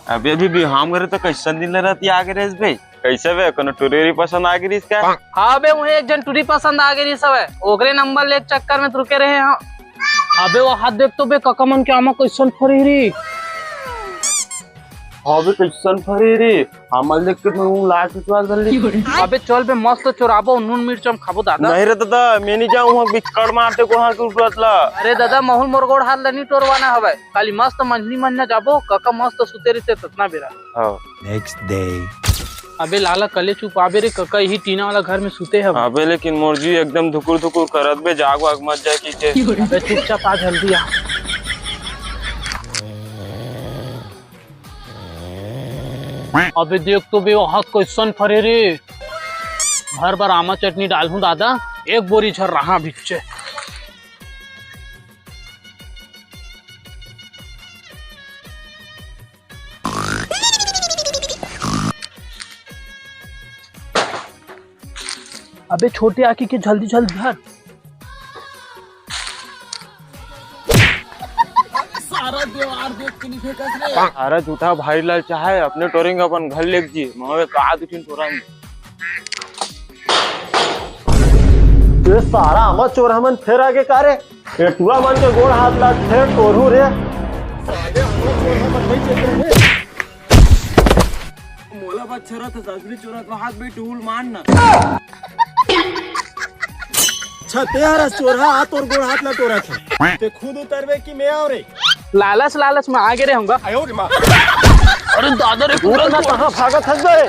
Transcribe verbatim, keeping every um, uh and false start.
अबे अभी बिहाम करे तो कैसन दिन ले रहती आगे रेस बे? कैसे बे, कोनो टुरी पसंद आ गिरिस का? हाँ बे, उहे एक झन टुरी पसंद आ गिरिस हवय, ओकरे नंबर ले चक्कर में रुके रहे हम। अबे वो हाथ देख तो बे, कका मन के आमा कैसन फरी री। अबे कैसन फरी री, हमल देख के तो लाल चुचवाल धर ली। अबे चल बे, मस्त चोराबो, नून मिर्च हम खाबो दादा। नहीं रे दादा, मैं नहीं जाऊँ, वहाँ बिक्कड़ मारते को वहाँ के उठवत ला। अरे दादा, महू मोर गोड़ हाथ ला नहीं टोरवाना हवय, काली मस्त मंझनी मंझना जाबो, कका मस्त सुते रहिथे ततना बेरा। हाँ। Next day. अबे लाला, कले चुप आबे रे, कका यही टीना वाला घर में सुते हवय। अबे लेकिन मोर जी एकदम धुकुर धुकुर करत बे, जाग वाग मत जाए की के। अबे चुपचाप आ, जल्दी आ। अबे देख तो बे, वहाँ कैसन फरे रे। भर भर आमा चटनी डालहूँ दादा, एक बोरी झर रहा बिच्चे। अबे छोटे आकी के जल्दी जल्दी धर। सारा देवार देख के नहीं फेंकस रे। सारा झूठा भाई लाल चाहे अपने टोरेंगे अपन घर लेके जी, मगर का दुखिन टोरा में। ये सारा आमा चोर हमन फेर आगे का रे? ये टुरा मन के गोड़ हाथ ला फेर टोरू रे। मोला बच्छरा तो ससुरी चोरा तो हाथ भी टूल मार ना। छते हर चोरा आ तोर गोड़ हाथ ला टोरा था। ते खुद उतरबे कि मैं आव रे? लालच लालच में आगे रे होंगा। अरे दादा रे, पूरा ना कहाँ भागत हस बे?